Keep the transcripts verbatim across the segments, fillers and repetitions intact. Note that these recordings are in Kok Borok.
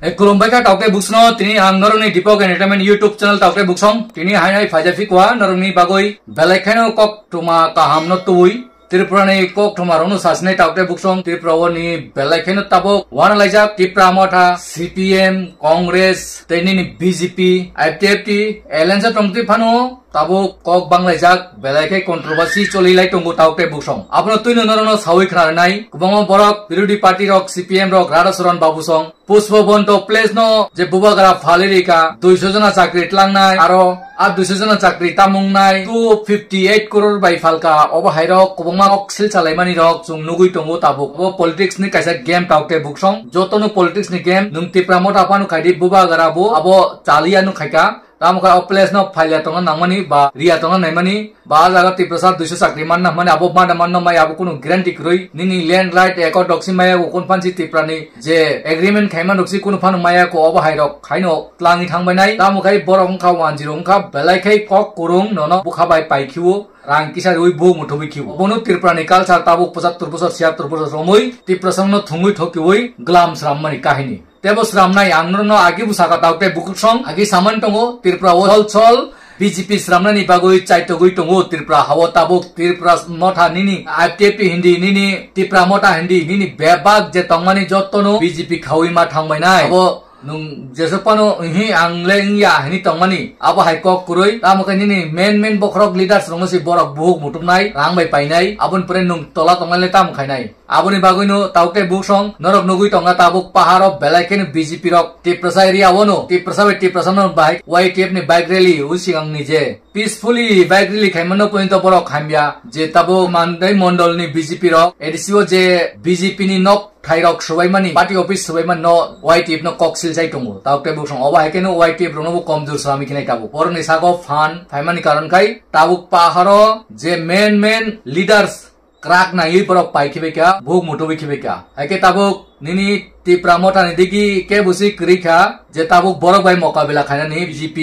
E, khulumbai kha taukte buksno, tini ang norokni Deepak Entertainment YouTube channel taukte buksong. Tini hainai phaija phikwa norokni bagwi belai kheno kok tuma kaham no tubui. Tripura ni kok tuma rokno sasinai taukte buksong. Tripura o ni belai kheno tabuk wana laijak Tipra Motha, C P M, Congress, tei nini B J P, I P F T, alliance tongtwi phano tabuk kok banglaijak, belai khe controversy choli lai tongo taukte buksong. Abono twino norokno sawi khna rwnai, kwbangma borok birodhi party rok, C P M rok, Radha Charan Babu song, Pushpa Bonto Place no je bubagra phali rika, duiso jona chakri tlangnai, aro a duiso jona chakri tamungnai, two fifty eight crore bai phalka, obo hairok kwbangma kok sil chalaimani rok chwng nugwi tongo tabuk. Obo politics ni kaisa game taukte buksong, jotono politics ni game, nwng Tipra Motha phano khaidi bubagra bo abo chaliya no khaika. Tamo khe o place no phaila tongna nangmani ba riya tongna naimani ba a jaga Tiprasa duiso chakri manna hwnmani abo manna manna mai abo kunu guarantee kwrwi. Nini land right accord rok si maya bo kun phansi Tiprani je agreement khaima rok si kunu phano maya ko obo hai rok khaino tlangwi thangbai nai. Tamo khe borok wngkha wanjiro wngkha belai khe kok kurung nono bukha bai pai khiwo rang kisa riwi bo muthubwi khiwo. Bono Tiprani culture tabuk pochattor bosor siyattor bosor romwi Tiprasongno thwngwi thokiwi glam srammani kahini. Tebo sramnai ang norokno agi bwsaka taukte bukuksong agi samani tongo Tripura o sol sol B J P sramnani bagwi chaitogwi tongo Tripura hao tabuk Tripura Motha nini I P F T hindi nini Tipra Motha hindi nini bebak je tongmani jottono B J P khawi ma thangbainai abo nwng jesok phano hi ang le wngya hini tongmani abo hai kok kwrwi tamo khe nini main main bokhorok leaders rokno se borok buhuk mutuknai rang bai painai aboni pore nwng tola tongmani le tamo khainai. Aboni bagwino taukte buksong norok nugwi tongna tabuk paharo belai kheno B J P rok Tiprasa area o no Tiprasa bai Tiprasa no bai Y T F ni bike rally o sigang ni je peacefully bike rally khaimano pointo borok hamya je tabuk Mandai Mondol ni B J P rok A D C o je B J P ni nok thai rok subaimani party office subaimani no Y T F no kok sil jai tongo taukte buksong obo hai kheno Y T F rok no bo komjor swrami khinai tabuk borok ni sago phan phaimani karon khai tabuk paharo je main main leaders krak naiwi borok pai khibai kha, buhuk muthubwi khibai kha. Hai khe tabuk nini Tipra Motha ni digi kebo si kwrwi kha je tabuk borok bai mokabela khainani B J P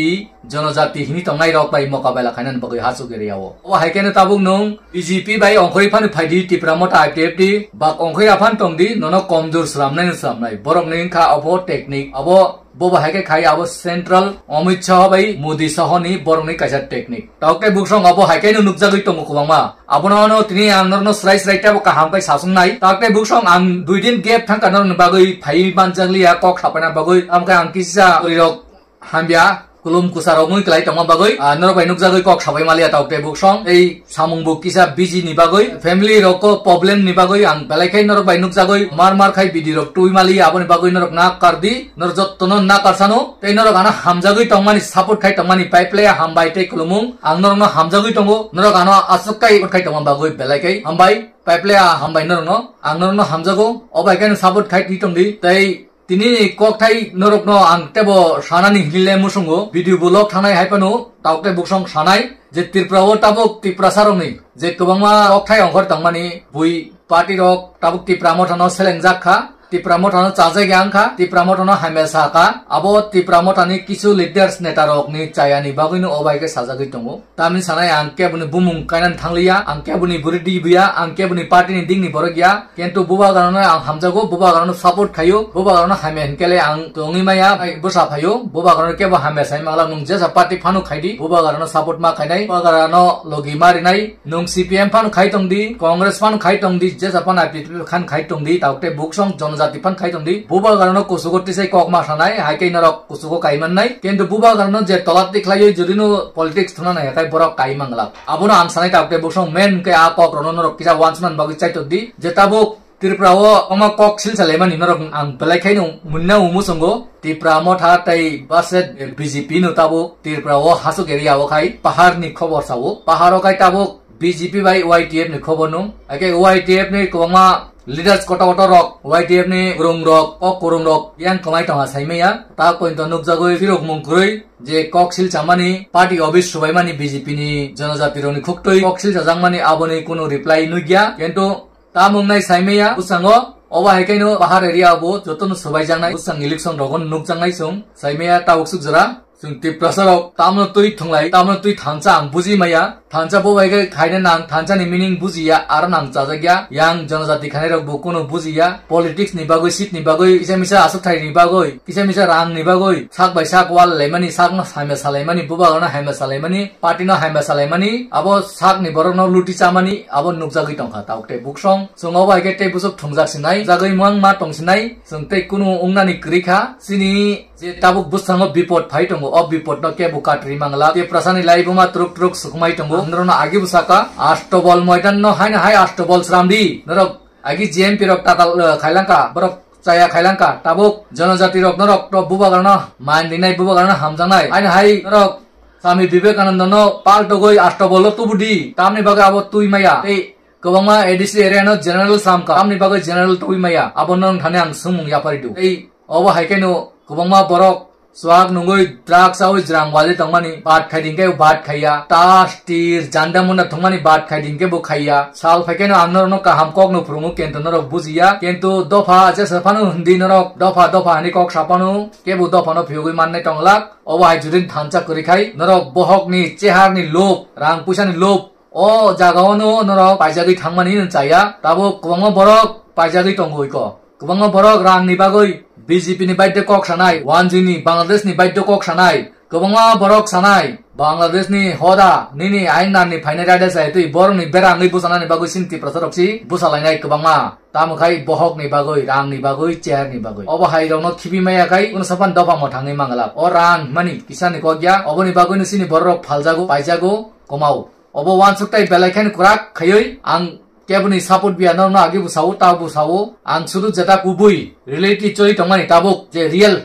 jonojati hini tongnai rok bai mokabela khainani bagwi hasuk area o. O hai kheno tabuk nwng B J P bai ongkhorwi phano phaidi Tipra Motha I P F T bak ongkhorwi aphano tongdi nono komjor slamnai no slamnai. Borok ni wngkha obo technique, obo Bo bo hai khe khai abo Central Amit Shah bai Modi Shah ni borok ni kaisa technique. Tok tei buksong abo hai khe no nukjagwi tongo kwbangma. Abono ano tini ang norokno srai srai tei bo kaham khe sasung nai. Tok tei buksong ang dui din gap thangkha norokni bagwi phaiwi manjakliya kok sapaina bagwi. Amkhe ang kisa ri rok hamya kulum kusa rok wngwi kwlai tongma bagwi, ah, norok bai nukjagwi kok sabai maliya tok tei buksong. Tei Samung bo kisa busy ni bagwi, family rok o problem ni bagwi ang belai khai norok bai nukjagwi mar mar khai video rok twi mali, aboni bagwi norok na kar di, norok jotto no na kar sano, tei norok ano hamjagwi tongmani, support khai tongmani, pai play hambai tei kulumung, ang norok no hamjagwi tongo, norok ano aswk kai support khai tongma bagwi belai khai hambai, pai play hambai norok no, ang norok no hamjago, obai khai no support khai twi tong di, tei Tini ni kokthai norokno ang tebo sanani hinile musungo, video bo lok thanai hai phano, tok tei buksong sanai, je Tripura o tabuk Tiprasa rokni, je kwbangma kokthai ongkhor tongmani, bui party rok tabuk Tipra Motha no selengjak kha, Tipra Motha no chajak ya wngkha, Tipra Motha no hamya sa kha, abo Tipra Motha ni kisu leaders neta rokni chaya ni bagwi no obai khe sajagwi tongo. Tamni sanai ang keboni bumung kainani thangliya, ang keboni bwrwi di buya, ang keboni party ni dingni borok ya, kintu bubagrano ang hamjago, bubagrano support khaio, bubagrano hamya hinkhe le ang tongwi maya, ai bwsa phaio, bubagrano kebo hamya sai mangla nwng jesa party phano khaidi, bubagrano support ma khainai, bubagrano logi ma rinai, nwng C P M phano khai tongdi, Congress phano khai tongdi, jesa phano I P F T khan khai tongdi, tok tei buksong jonojati phano khai tongdi, bubagrano kusugo tisai kok ma sanai, hai khe norok kusugo kai mannai, kintu bubagrano je tola tikhlaiwi jodi no politics thuna nai, hai borok kai manglak. Abono ang sanai tabuk tei buksong men hwnkhe a kok rokno norok kisa uansuknani bagwi chaitok di, je tabuk Tripura o wngma kok sil salaimani norok ang belai khaino munna umu songo. Tipra Motha tei versus B J P no tabuk Tripura o hasuk area o khai pahar ni khobor sao. Pahar o khai tabuk B J P bai Y T F ni khobor nung. Ake Y T F ni kwbangma leaders kotor kotor rok, Y T F ni kwrwng rok, kok kwrwng rok yang kwmai tongha saimaya. Ta pointo nukjagwi phirok mung kwrwi. Je kok sil chamani, party office subaimani B J P ni jonojati rokni khuktwi kok sil chajakmani aboni kunu reply nukya, kintu tamung nai saimaya bwskango, obo hai khe no pahar area bo jotono subaijaknai, bwskang election rogo nukjaknai chwng saimaya tabuk suk jora, chwng Tiprasa rok tamno twi thwnglai, tamno twi thansa ang buji maya, Thansa bo bai khe khaina nang, thansa ni meaning bujiya, aro nang chajakya. Yang jonojati khainai rok bo kuno bujiya. Politics ni bagwi, seat ni bagwi, kisa misa aswk thai ni bagwi, kisa misa rang ni bagwi, sak bai sak wal laimani, sak no haima salaimani, bubagra no haima salaimani, party no haima salaimani, abo sak ni borok no luti chamani, abo nukjagwi tongkha. Tabuk tei buksong, chwng obo hai khe tei busuk thungjak sinai, jagwi mang ma tong sinai, chwng tei kuno wngnani kwrwi kha. Chini je tabuk bwskango bipod phai tongo, o bipod no kebo katri mangla. Tiprasani laibuma truk truk sukumai tongo. Ang norokno agi bwsaka, Astobol moidan no haino hai Astobol sramdi. Norok agi G M P rok tatal, eh, khailangka, borok chaya khailangka. Tabuk jonojati rok norok to bubagrano man dinai, bubagrano hamjaknai. Haino hai norok Swami Vivekananda no paltogoi Astobol o tubudi. Tamni bagwi abo twi maya. Tei kwbangma A D C area no general sramka. Tamni bagwi general twi maya. Abo norok thani ang swngmung yapari do. Tei obo hai khe no kwbangma borok swak nungwi drugs awi jrang wali tongmani, bat khai ding khe bat khaiya, tas tir janda munda thwngmani bat khai ding khe bo khaiya. Sal phai khe no ang norokno kaham kok no phwrwngo, kintu norok bujiya, kintu dopha jesa phano hindi norok dopha dopha hani kok sa phano kebo dopha no phiyogwi mannai tonglak. Obo hai judin thansa kwrwi khai norok bohok ni chehar ni lob, rang puisa ni lob, o jaga o no norok paijagwi thangmani no chaya. Tabuk kwbangma borok paijagwi tongo iko. Kwbangma borok rang ni bagwi B J P ni baidhyo kok sanai, one G ni Bangladesh ni baidhyo kok sanai. Kwbangma borok sanai, Bangladesh ni hoda, nini ain nan ni phainai raida sai twi borok ni bera wngwi bwsanani bagwi sin Tiprasa rok si bwsa lainai kwbangma. Tamo khai bohok ni bagwi, rang ni bagwi, chair ni bagwi. Obo hai rok no khibi maya khai, kuno sapan dopha mo thangwi manglak. O rang mani kisa ni kok ya, obo ni bagwi no sini borok rok phaljago, paijago, komao. Obo wansuk tai belai khe kwrak khaiwi ang keboni support biya norokno agi bo sawo, ta bo sawo. Ang sudu jeta kubui reality choli tongmani tabuk je real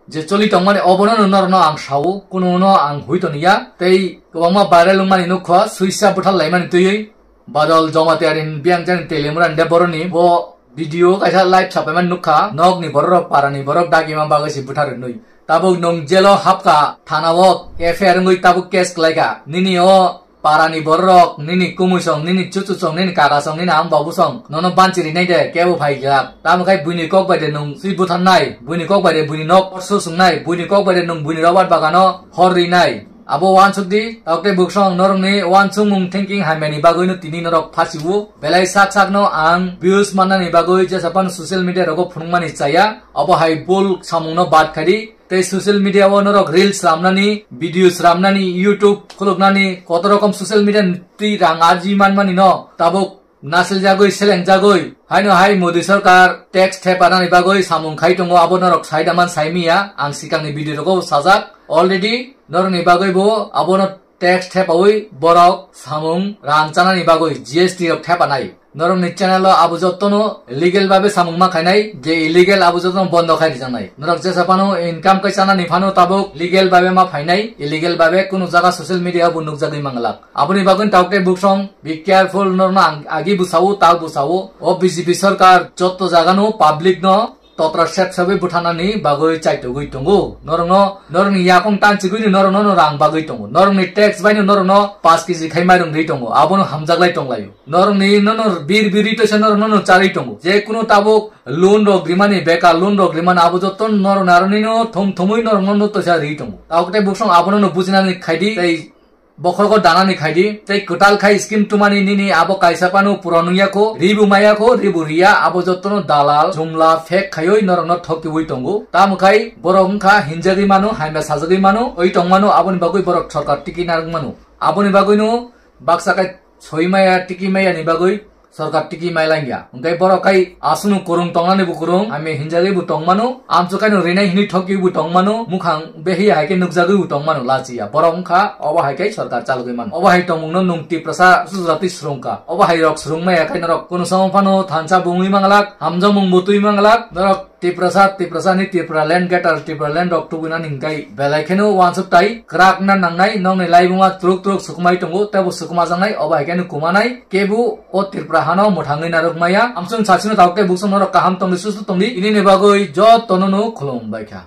je choli tongmani obono no norokno ang sawo, kuno no ang hui toniya. Tei kwbangma viral wngmani nukho, suisa buthar laimani twiwi Badal Jamatia ni biyang jani Telimura ni de boroni bo video kaisa live sapaimani nukha, nokni borok rok, parani borok dagima bagwi se buthar wnwi. Tabuk nwng jelo hapkha, thana o F I R wngwi tabuk case khlaikha. Nini o parani borok rok, nini kumui song, nini chuchu song, nini kaka song, nini ang babu song, nono banchi rinai de, kebo phai jak. Tamo khai buini kok bai de nwng swi butharnai, buini kok bai de buini nok orsu sungnai, buini kok bai de nwng buini robar bagano hor rinai. Abo wansuk di, tabuk tei buksong norokni wansukmung thinking hamyani bagwino tini norok phasiwo. Belai sak sakno ang views mannani bagwi jesa phano social media rogo phunukmani chaya. Abo hai bul samungno bad khai di. Tei social media o norok reels slamnani, video slamnani, YouTube khuluknani, koto rokom social media twi rang arji manmani no tabuk nasil jagwi, seleng jagwi. Haino hai Modi sarkar tax thepanani bagwi samung khai tongo, abo norok sai daman sai miya, ang sikangni video rogo sajak. Already norokni bagwi bo abono tax thepawi borok samung rang chanani bagwi G S T rok thepanai. Norokni channel o abo jottono legal babe samung ma khainai, je illegal abo jottono bondo khai rijaknai. Norok jesa phano income kai chanani phano tabuk legal babe ma phainai, illegal babe kunu jaga social media o bo nukjagwi manglak. Aboni bagwi tabuk tei buksong be careful norokno ang agi bwsao, ta bwsao. O B J P sarkar jotto jagano public no totra sep sepwi buthanani bagwi chaitugwi tongo. Norokno, norokni yakung tanchigwini norokno no rang bagwi tongo. Norokni tax baino norokno paanch K G khai mairung ri tongo. Abono hamjaklai tonglaio. Norokni nono bir biri toisa norokno no charwi tongo. Je kunu tabuk loan rok rimani, beka loan rok rimani, abo jotto norokni aroni no thum thumwi norokno no toisa ri tongo. Tabuk tei buksong abono no bujinani khaidi tei bokhorgo danani khaidi, tei kwtal khai scheme tumani nini abo kaisa phano puron wngya kho, ribu maya kho, ribu riya, abo jottono dalal, jumla, fake khaiwi norokno thokiwi tongo. Tamo khai borok wngkha hinjagwi mano, hamya sajagwi mano, oi tongmano, aboni bagwi borok sorkar tiki narwk mano. Aboni bagwino baksa khai soi maya, tiki maya ni bagwi sorkar tiki mai langya. Hwnkhe borok kai aswkno kwrwng tongnani bo kwrwng, hamya hinjagwi bo tongmano, amchwk kaino rinai hinwi thokgwi bo tongmano, mukhang behi hai khe nukjagwi bo tongmano, lachiya. Borok wngkha obo hai khe sorkar chalogwi mano. Obo hai tongmungno nwng Tiprasa susu jatwi swrwngkha. Obo hai rok swrwng maya khe norok kunu samung phano thansa bo wngwi manglak, hamjakmung bo twi manglak, norok Tiprasa, Tiprasa ni Tipraland, Greater Tipraland rok tubunani hwnkhe belai kheno wansuk tai kwrak na nangnai, nokni laibuma twrwk twrwk sukumai tongo, teibo sukuma jaknai, obo hai kheno kumanai, kebo o Tripura hano mwthangwi narwk maya. Amsung sasino tabuk tei buksong norok kaham tongdi, susu tongdi, inini bagwi jotono no khulum bai kha.